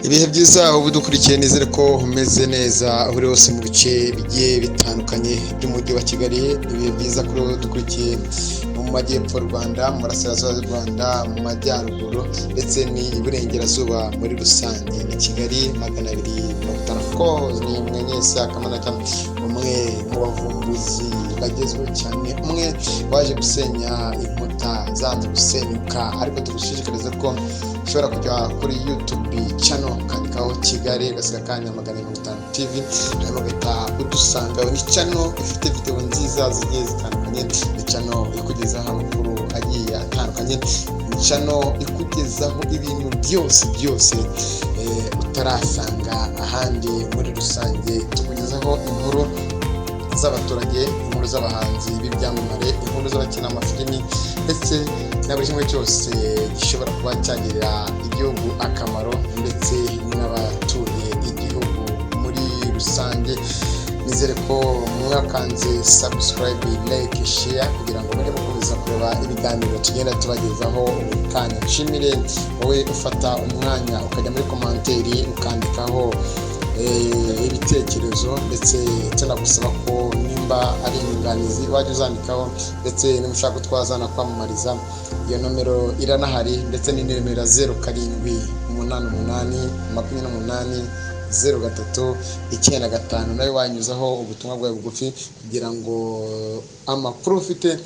Ibihe byiza ubu dukurikiye, nizere ko umeze neza aho uri hose mu bice bigiye bitandukanye by'umujyi wa Kigali. Ibihe byiza kuri wowe dukurikiye mu majyepfo y'u Rwanda, mu burasirazuba bw'u Rwanda, mu majyaruguru ndetse n'iburengerazuba muri rusange. Ni Kigali 250 ko ni mwenyese akamanaka, umwe mu bavumbuzi bagezweho cyane, umwe waje gusenya inkuta zanze gusenyuka. Ariko tugushishikariza ko ushobora kujya kuri YouTube channel, ukandikaho Kigali ugasiga akanya 250 TV, hanyuma ugahita udusanga. Ni channel ifite video nziza zigiye zitandukanye, ni channel ikugezaho amakuru agiye atandukanye, ni channel ikugezaho ibintu byose byose utarasanga ahandi. Muri rusange tukugezaho inkuru z'abaturage, inkuru z'abahanzi b'ibyamamare, inkuru z'abakina amafilimi, ndetse na buri kimwe cyose gishobora kuba cyagirira igihugu akamaro ndetse n'abatuye igihugu muri rusange. Nizere ko mwakanze subscribe, like, share kugira ngo mujye mukomeza kureba ibiganiro tugenda tubagezaho buri kanya. Nshimire wowe ufata umwanya ukajya muri commentaire ukandikaho ibitekerezo, ndetse tunagusaba ko nimba ari inyunganizi wajya uzandikaho, ndetse niba ushaka ko twazana kwamamariza, iyo nomero iranahari, ndetse ni nimero ya 0788280395, nawe wanyuzaho ubutumwa bwawe bugufi kugira ngo amakuru ufite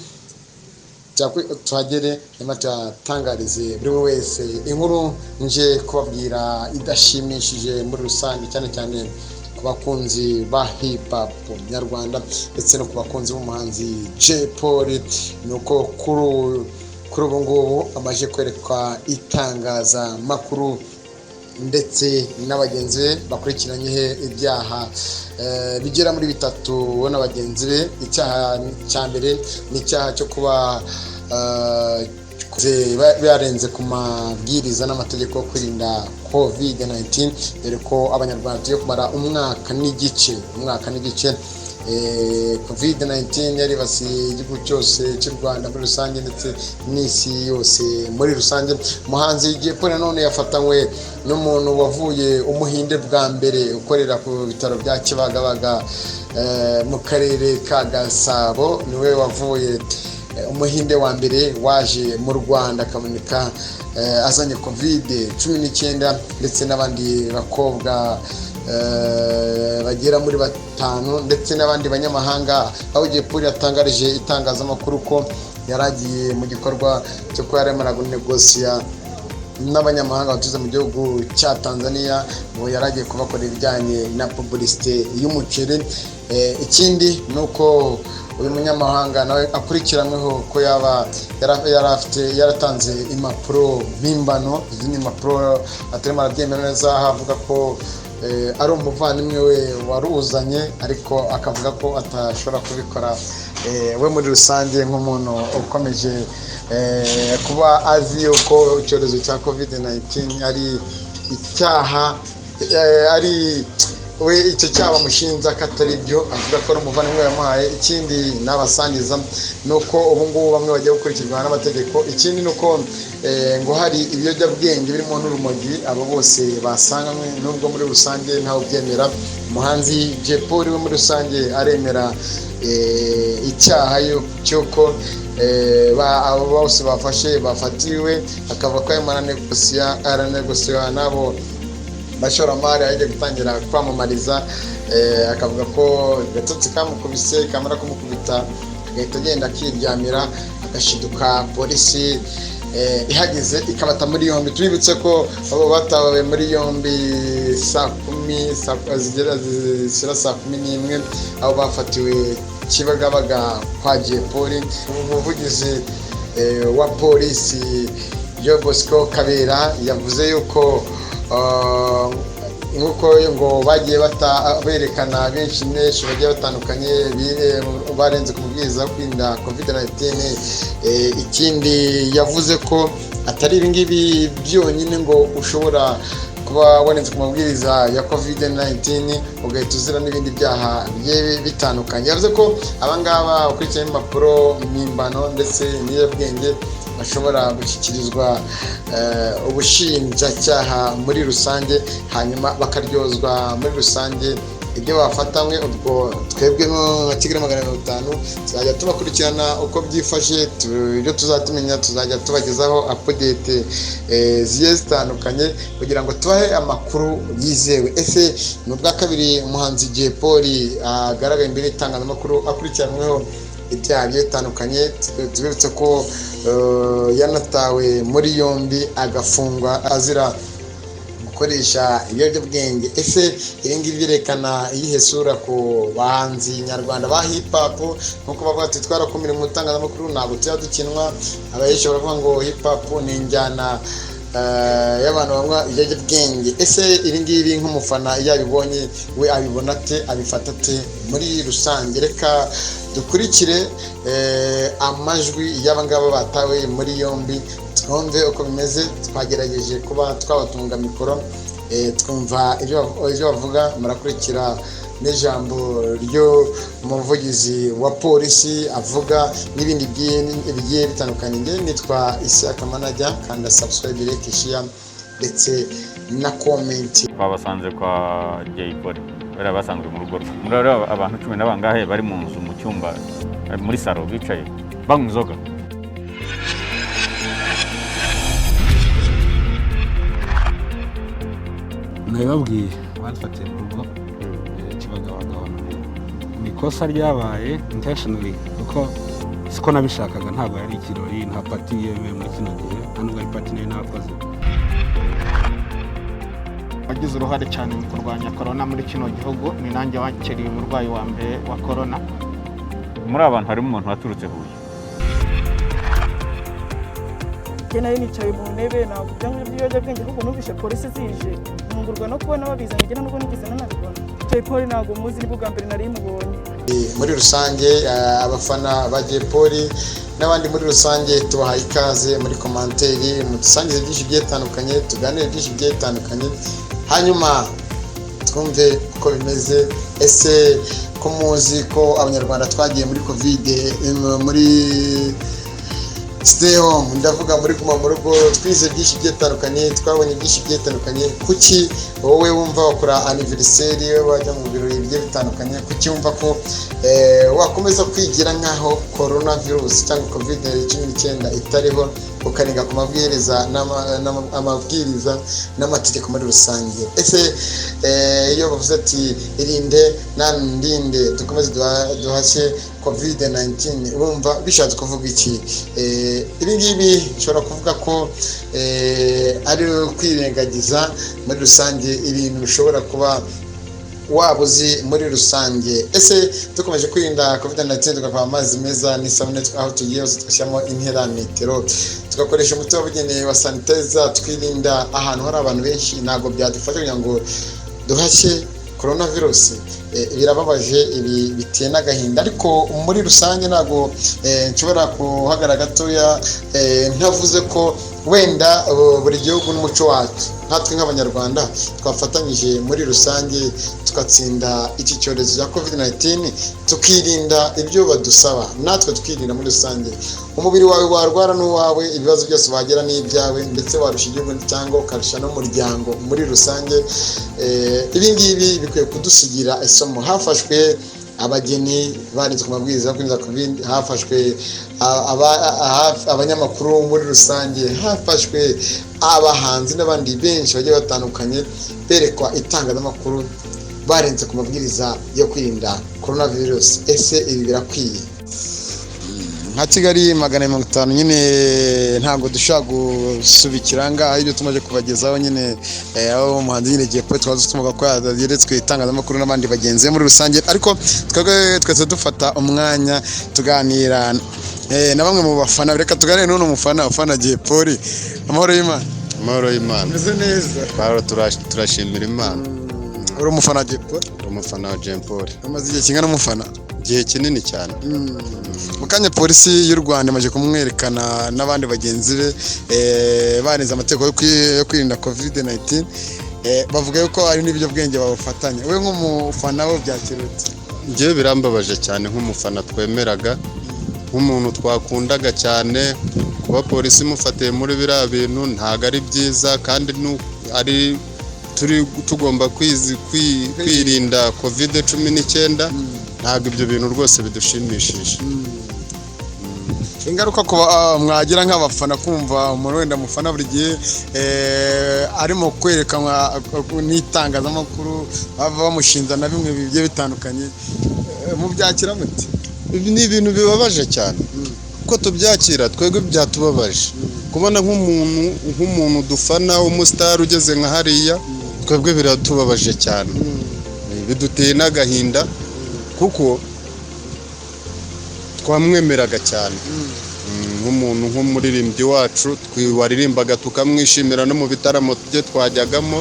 tuhagere, nyuma tuyatangarize buri umwe wese. Inkuru nje kubabwira idashimishije muri rusange, cyane cyane ku bakunzi ba hip hop nyarwanda ndetse no ku bakunzi b'umuhanzi Jay Polly, ni uko kuri ubu ngubu amaze kwerekwa itangazamakuru ndetse na bagenzi be bakurikiranye ibyaha bigera muri bitatu we na bagenzi be. Icyaha cya mbere ni icyaha cyo kuba barenze ku mabwiriza n'amategeko yo kwirinda COVID 19, dore ko Abanyarwanda tugiye kumara umwaka n'igice, umwaka n'igice COVID 19 yaribasiye igihugu cyose cy'u Rwanda muri rusange ndetse n'isi yose muri rusange. Umuhanzi Jay Polly nanone yafatanywe n'umuntu wavuye Umuhinde bwa mbere, ukorera ku bitaro bya Kibagabaga mu karere ka Gasabo. Niwe wavuye Umuhinde wa mbere waje mu Rwanda akaboneka azanye COVID 19, ndetse n'abandi bakobwa bagera muri batanu ndetse n'abandi banyamahanga, aho Jay Polly yatangarije itangazamakuru ko yari agiye mu gikorwa cyo kuba yarimo negosiya n'abanyamahanga batuze mu gihugu cya Tanzania, ngo yari agiye kubakorera ibijyanye na publicité y'umuceri. Ikindi ni uko uyu munyamahanga nawe akurikiranyweho ko yaba yari afite yaratanze impapuro mpimbano. Izindi mpapuro atarimo arabyemera neza, aho avuga ko ari umuvandimwe we waruzanye, ariko akavuga ko atashobora kubikora we muri rusange nk'umuntu ukomeje kuba azi yuko icyorezo cya COVID 19 ari icyaha, ari we icyo cyaha bamushinja ko atari byo, avuga ko ari umuvandimwe yamuhaye. Ikindi nabasangiza ni uko ubu ngubu bamwe bagiye gukurikirwa n'amategeko. Ikindi ni uko ngo hari ibiyobyabwenge birimo n'urumogi abo bose basanganywe, nubwo muri rusange ntawe ubyemera. Umuhanzi Jay Polly we muri rusange aremera icyaha cy'uko abo bose bafashe bafatiwe, akavuga ko arimo aranegosiya n'abo bashoramari agiye gutangira kwamamariza. Akavuga ko agatotsi kamukubise, kamara kumukubita agahita agenda akiryamira, agashiduka polisi ihageze ikabata muri yombi. Tubibutse ko abo batawe muri yombi saa 10 zigera zishyira saa 11, aho bafatiwe Kibagabaga kwa Jay Polly. Umuvugizi wa polisi Joe Bosco Kabera yavuze yuko nk'uko ngo bagiye berekana benshi benshi bagiye batandukanye barenze ku mabwiriza yo kwirinda COVID 19. Ikindi yavuze ko atari ibingibi byonyine ngo ushobora kuba warenze ku mabwiriza ya COVID 19 ugahita uzira n'ibindi byaha bigiye bitandukanye. Yavuze ko abangaba bakurikirana impapuro mpimbano ndetse n'ibiyobyabwenge. bashobora gushyikirizwa ubushinjacyaha muri rusange, hanyuma bakaryozwa muri rusange ibyo bafatanywe. Ubwo twebwe nka Kigali 500 tuzajya tubakurikirana uko byifashe, ibyo tuzatumenya tuzajya tubagezaho update zigiye zitandukanye kugira ngo tubahe amakuru yizewe. Ese ni ubwa kabiri umuhanzi Jay Polly agaragaye imbere y'itangazamakuru akurikiranweho ibyaha bigiye bitandukanye? Tubibutse ko yanatawe muri yombi agafungwa azira gukoresha ibiyobyabwenge. Ese ibi ngibi byerekana iyihe sura ku bahanzi nyarwanda ba hip hop? Nkuko bavuga ati twarakumira mu itangazamakuru, ntabwo tujya dukinwa. Abenshi baravuga ngo hip hop ni injyana y'abantu banywa ibiyobyabwenge. Ese ibi ngibi nk'umufana iyo abibonye we abibona ate, abifata ate muri rusange? Reka dukurikire amajwi y'aba ngaba batawe muri yombi, twumve uko bimeze. Twagerageje kuba twabatunga mikoro, twumva ibyo bavuga. Murakurikira n'ijambo ry'umuvugizi wa polisi avuga n'ibindi bigiye bitandukanye. Njye nitwa Isaka Manajya, kanda subscribe, like, share ndetse na comment. Twabasanze kwa Jay Polly, bariya basanzwe mu rugo rwe. Muri abantu cumi na bangahe bari mu nzu, mu cyumba, muri salo, bicaye banywa inzoga. Nabibabwiye, badufatiye mu rugo Kibagabaga. Ni ikosa ryabaye intentionally kuko siko nabishakaga, ntabwo yari ikirori, nta party yemewe muri kino gihe, nta nubwo ari party nari nakoze. Wagize uruhare cyane mu kurwanya korona muri kino gihugu, ni nanjye wakiriye umurwayi wa mbere wa korona. Muri aba bantu harimo umuntu waturutse Huye. Njye nari nicaye mu ntebe, ntabwo ibyangombwa by'ibiyobyabwenge, ahubwo numvise polisi zije ntungurwa no kubona babizanye, njye nubwo nigeze nanabibona. Jay Polly ntabwo muzi, nibwo bwa mbere nari mubonye. Muri rusange abafana ba Jay Polly n'abandi muri rusange tubahaye ikaze muri commentaire, mudusangize byinshi bigiye bitandukanye, tuganire byinshi bigiye bitandukanye, hanyuma twumve uko bimeze. Ese ko muzi ko abanyarwanda twagiye muri covid, muri stay home, ndavuga muri guma mu rugo, twize byinshi bigiye bitandukanye, twabonye byinshi bigiye bitandukanye, kuki wowe wumva wakora anniversaire, wajya mu birori bigiye bitandukanye, kuki wumva ko wakomeza kwigira nk'aho corona virus cyangwa COVID-19 itariho, ukarenga ku mabwiriza amabwiriza n'amategeko muri rusange? Ese iyo bavuze ati irinde nandinde, dukomeze duhashye COVID-19, wumva bishatse kuvuga iki? Ibi ngibi nshobora kuvuga ko ari kwirengagiza muri rusange ibintu bishobora kuba waba uzi muri rusange. Ese dukomeje kwirinda COVID-19, tugakaraba amazi meza n'isabune aho tugiye hose, tugashyiramo intera metero, tugakoresha umuti wabugenewe wa sanitizer, twirinda ahantu hari abantu benshi, ntabwo byadufasha kugira ngo duhashye coronavirus? Birababaje, ibi biteye n'agahinda, ariko muri rusange ntabwo nshobora guhagarara gatoya ntavuze ko wenda buri gihugu n'umuco wacu, nkatwe nk'abanyarwanda twafatanyije muri rusange tugatsinda iki cyorezo cya COVID-19, tukirinda ibyo badusaba, natwe tukirinda muri rusange. Umubiri wawe warwara n'uwawe, ibibazo byose wagira n'ibyawe, ndetse warusha igihugu cyangwa ukarusha n'umuryango muri rusange. Ibi ngibi bikwiye kudusigira isomo. Hafashwe abageni barinzwe ku mabwiriza yo kwirinda covid, hafashwe abanyamakuru muri rusange, hafashwe abahanzi n'abandi benshi bagiye batandukanye berekwa itangazamakuru barenze ku mabwiriza yo kwirinda coronavirus. Ese ibi birakwiye? Nka Kigali 500 nyine ntabwo dushobora gusubikira ngaha ibyo tumaze kubagezaho nyine, aho umuhanzi nyine Jay Polly twaza tumuvuga ko yeretswe itangazamakuru n'abandi bagenzi be muri rusange, ariko twebwe twese dufata umwanya tuganira na bamwe mu bafana. Reka tuganire n'uno mufana ufana Jay Polly. Amahoro y'Imana. Amahoro y'Imana. Meze neza. Twaro turashimira Imana. Uri umufana wa Jay Polly? Uri umufana wa Jay Polly. Umaze igihe kingana umufana? Igihe kinini cyane. Mu kanya polisi y'u Rwanda imaze kumwerekana n'abandi bagenzi be barenze amategeko yo kwirinda COVID-19, bavuga yuko hari n'ibiyobyabwenge babafatanya. We nk'umufana we byakirutse? Njyewe birambabaje cyane nk'umufana twemeraga, nk'umuntu twakundaga cyane kuba Kuba polisi imufatiye muri biriya bintu ntabwo ari byiza, kandi ari turi tugomba kwirinda COVID-19. Ntabwo ibyo bintu rwose bidushimishije. Ingaruka ku mwagira nk'abafana, kumva umuntu wenda mufana buri gihe arimo kwerekanwa n'itangazamakuru, bava bamushinja na bimwe bigiye bitandukanye, mubyakira muti? Ibi ni ibintu bibabaje cyane. Uko tubyakira twebwe, byatubabaje kubona nk'umuntu dufana w'umusitari ugeze nka hariya. Twebwe biratubabaje cyane, biduteye n'agahinda kuko twamwemeraga cyane nk'umuntu, nk'umuririmbyi wacu waririmbaga tukamwishimira no mu bitaramo bye twajyagamo.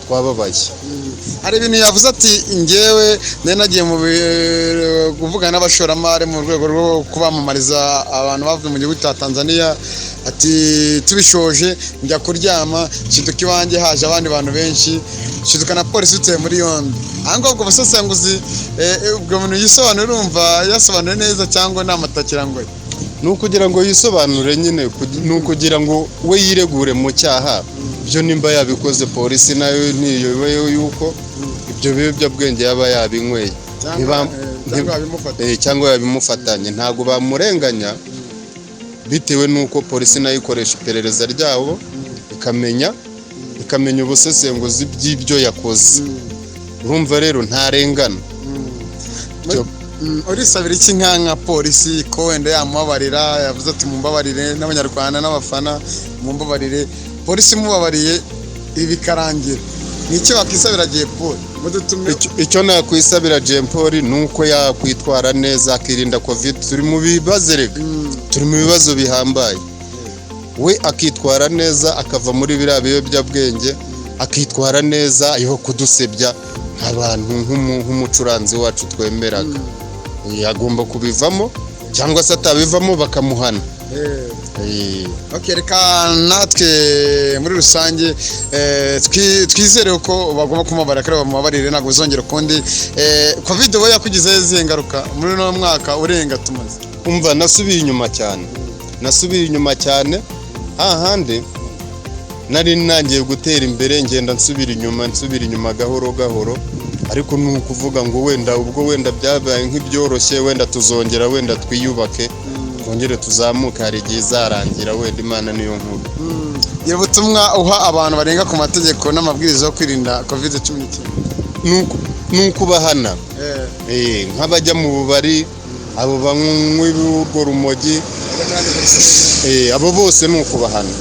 Twababaye. Hari ibintu yavuze ati: "Njyewe nari nagiye mu kuvugana n'abashoramari mu rwego rwo kubamamariza abantu bavuye mu gihugu cya Tanzania." Ati: "Tubishoje njya kuryama, nshiduka iwanjye haje abandi bantu benshi, nshiduka na polisi ituye muri yombi." Aha ngaha ubwo busesenguzi, ubwo muntu yisobanura, urumva yasobanuye neza cyangwa ni amatakirangoyi? Ni ukugira ngo yisobanure nyine, ni ukugira ngo we yiregure mu cyaha. Byo nimba yabikoze, polisi nayo ntiyobewe yuko ibyo biyobyabwenge yaba yabinyweye. Cyangwa cyangwa yabimufata. Cyangwa yabimufatanye, ntabwo bamurenganya bitewe n'uko polisi nayo ikoresha iperereza ryabo, ikamenya ubusesenguzi bw'ibyo yakoze. Urumva rero ntarengana. Urisabira iki nka polisi, ko wenda yamubabarira? Yavuze ati: "Mumbabarire n'Abanyarwanda n'abafana, mumbabarire." Polisi imubabariye, ibi bikarangira, ni icyo wakisabira Jay Polly mudutume? Icyo nakwisabira Jay Polly ni uko yakwitwara neza, akirinda COVID. Turi mu bibazo rega, turi mu bibazo bihambaye. We akitwara neza, akava muri biriya biyobyabwenge, akitwara neza, yo kudusebya nk'abantu, nk'umucuranzi wacu twemeraga. Agomba kubivamo, cyangwa se atabivamo bakamuhana. Okay, reka natwe muri rusange twizere ko bagomba kumubabarira, kandi bamubabarire, ntabwo bizongera ukundi. COVID we yakugizeho izihe ngaruka muri uno mwaka urenga tumaze? Umva, nasubiye inyuma cyane, nasubiye inyuma cyane. Hahandi nari nangiye gutera imbere, ngenda nsubira inyuma, nsubira inyuma gahoro gahoro. Ariko ni ukuvuga ngo wenda ubwo wenda byabaye nk'ibyoroshye, wenda tuzongera, wenda twiyubake, twongere tuzamuke. Hari igihe izarangira wenda, Imana niyo nkuru. Gira ubutumwa uha abantu barenga ku mategeko n'amabwiriza yo kwirinda COVID-19. Ni ukubahana. Nk'abajya mu bubari, abo banywa urwo rumogi, abo bose ni ukubahana.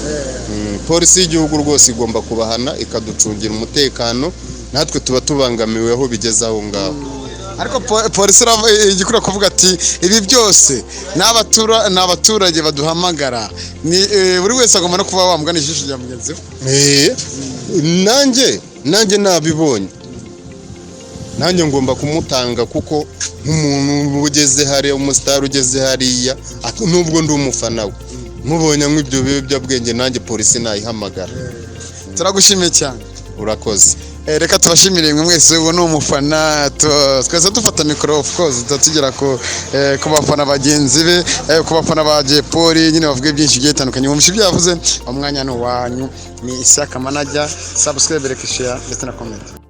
Polisi y'igihugu rwose igomba kubahana, ikaducungira umutekano. Natwe tuba tubangamiwe aho bigeze aho ngaho. Ariko polisi igikwiye kuvuga ati: "Ibi byose ni abaturage baduhamagara." Ni buri wese agomba no kuba wamugana ijisho rya mugenzi we. Nanjye nabibonye, nanjye ngomba kumutanga, kuko nk'umuntu ugeze hariya, umusitari ugeze hariya, nubwo ndi umufana we, mubonye anywa ibyo biyobyabwenge, nanjye polisi nayihamagara. Turagushimiye cyane. Urakoze. Reka tubashimire mwe mwese. Ubu ni umufana, twese dufata mikoro, of course tugera ku bafana bagenzi be, ku bafana ba Jay Polly nyine, bavuge byinshi bigiye bitandukanye. Wumva ibyo yavuze, umwanya ni uwanyu. Ni Isaka Manager. Subscribe, like, share ndetse na comment.